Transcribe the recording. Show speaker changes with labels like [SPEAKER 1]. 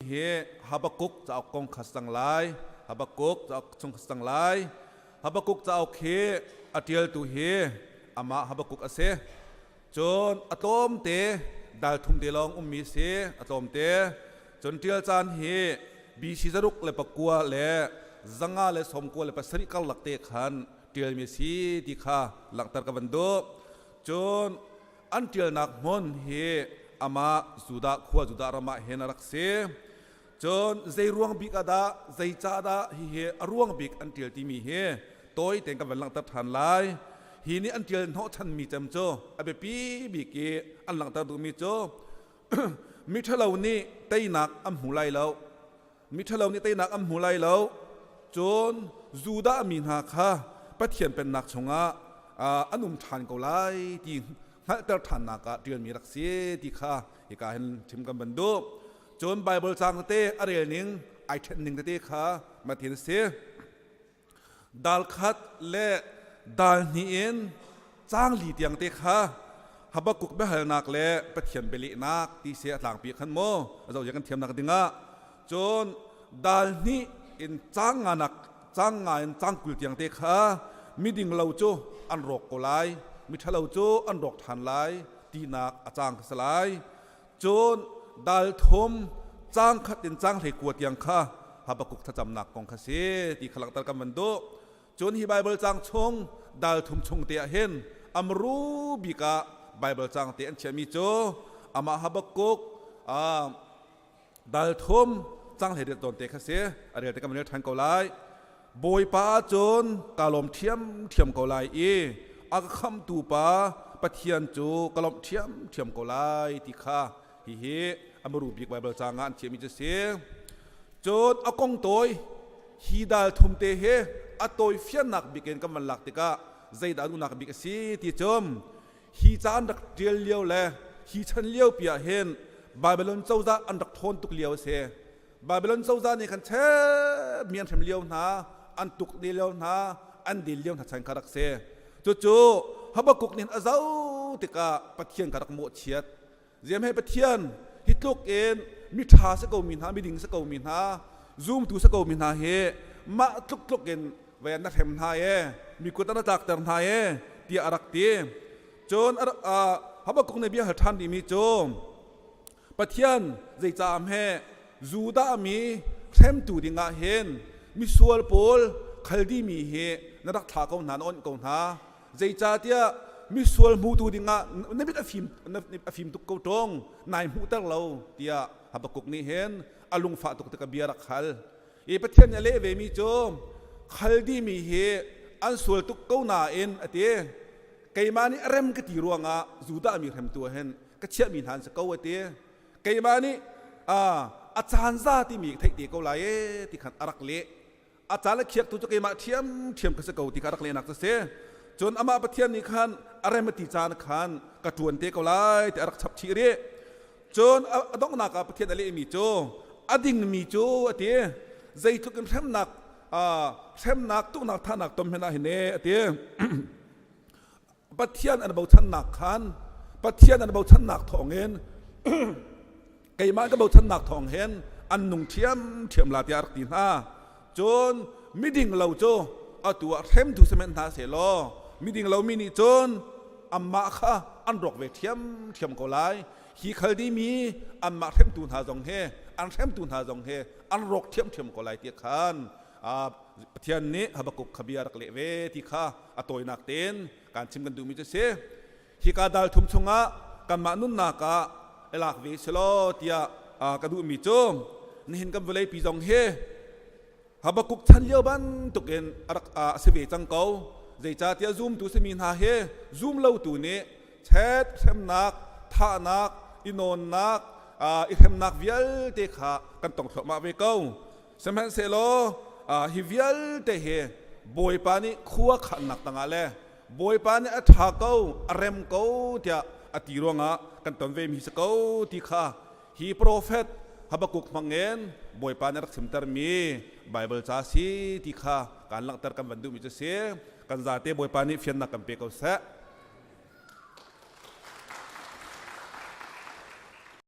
[SPEAKER 1] Hi Habakkuk cauk kong kha cang lai. Habakkuk cauk chung kha cang lai. Habakkuk cauk hi a ṭialtu hi amah Habakkuk a si. Cun a tlawmte dal thum te lawng ummi si, a tlawmte. Cun ṭial caan hi BC 609 le 597 karlak te khan ṭialmi a si ti kha langhter ka van duh. Cun an ṭialnak hmun hi amah Judah khua Judah ram ah hin a rak si. Cun zei ruang bik ah dah zeicah dah hihi a ruang bik an ṭial timi hi tawi tein kan van langhter ṭhan lai. Hi nih an ṭial hnawhchanmi cem cu a biapi bik i an langhter duhmi cu miṭhalo nih teinak an hmu lai lo. Miṭhalo nih teinak an hmu lai lo. Cun Judah mi hna kha Pathian pennak chungah an um ṭhan ko lai ti hngalhter ṭhannak ah ṭialmi rak si ti kha hika hin chim kan van duh. Cun Baibal caang tete a rel ning ai ṭhen ning tete kha matin a si. Dal khat le dal hnih in caang li tiang te kha Habakkuk biahalnak le Pathian bialehnak ti si a tlangpi khan maw a zoh kan thiamnak dingah cun dal hnih in caang nganak caang nga in caang 20 tiang te kha miding lo cu an rawk ko lai miṭhalo cu an rawk ṭhan lai tinak a caang kha si lai. Cun dal thum caang khat in caang 19 tiang kha Habakkuk thlacamnak kong kha si ti kha langhter kan van duh. Cun hi Baibal caang chung dal thum chung te ah hin amru bik ah Baibal caang te an chiahmi cu amah Habakkuk dal thum caang 18 tawn te kha si. A rel te kan van rel ṭhan ko lai. Bawipa ahcun kaa lawm ṭhiamṭhiam ko lai i a ka khamhtu pa Pathian cu ka lawmh ṭhiamṭhiam ko lai ti kha hihi a muru bik Baibal caang ah an thiammi cu a si. Cun a kong tawi hi dal thum te hi a tawi fiannak bik in kan van lak tikah zeidah an unak bik a si ti cun hi ca an rak ṭial lio le hi chan lio pi ah hin Babylon cozah an rak ṭhawn tuk lio a si. Babylon cozah nih khan mi an hrem lio hna, an tuk lio hna, an dil lio hna chan kha rak si. Cucu Habakkuk nih a zoh tikah Pathian kha rak mawhchiat. Ziam he Pathian hi tluk in miṭha si ko mi hna, miding si ko mi hna, zumtu si ko mi hna hi mah tluk tluk in vai na hrem hna e, mi kut na tlakter hna e tiah a rak ti. Cun Habakkuk nih bia hal ṭhan rihmi cu Pathian zeicah hme Judah mi hremtu dingah hin misual pawl Khaldi mi hi na rak thlah ko hna na onh ko hna. Zeicahtiah misual hmutu dingah na mit a fim tuk ko ṭung nai hmuhter lo tiah Habakkuk nih hin a lungfah tuk tikah bia rak hal. I Pathian nih a leh vemi cu Khaldi mi hi an sual tuk ko nain a ti. Keimah nih a rem ka ti ruangah Judah mi hremtu ah hin ka chiahmi hna an si ko a ti. Keimah nih a caan za timi ka theih te ko lai e ti khan a rak leh. A caan a khiaktu cu keimah ṭhiamṭhiam ka si ko ti kha a rak lehnak cu a si. Cun amah Pathian nih khan a rem a ti caan khan ka ṭuan te ko lai ti a rak chap chih rih. Cun a donghnak ah Pathian a lehmi cu a dingmi cu a ti. Zeitluk in hremnak hremnak tuknak thahnak tom hen ah hin e a ti. Pathian an bochannak khan Pathian an bochannak thawngin keimah ka bochannak thawng hin an nung ṭhiamṭhiam la tiah a rak ti hna. Cun miding lo cu atu ah hremtu sihmanh hna sehlaw miding lomi nih cun anmah kha an rawk ve ṭhiamṭhiam ko lai. Hi Khaldi mi anmah hremtu hna zong hi an hremtu hna zong hi an rawk ṭhiamṭhiam ko lai ti khan Pathian nih Habakkuk kha bia rak leh ve ti kha a tawinak tein kan chim kan duhmi cu si. Hika dal thum chungah kanmah nunnak ah i lak ve selaw tiah ka duhmi cu nihin kan vawlei pi zong hi Habakkuk chan lio bantukin a rak a si ve cang ko. Zeicahtiah zumtu simi hna hi zum lotu nih chet hremnak, thahnak, i nawnnak, i hremnak vialte kha kan tong thluahmah ve ko. Sihmanhsehlaw hi vialte hi Bawipa nih khua khannak tangah le Bawipa nih a ṭha ko, a rem ko tiah a ti ruangah kan ton vemi si ko ti kha hi profet Habakkuk hmangin Bawipa nih a rak chimtermi Baibal ca si ti kha kaan langhter kan van duhmi cu si. Kan zate Bawipa nih fiannak kan pe ko seh.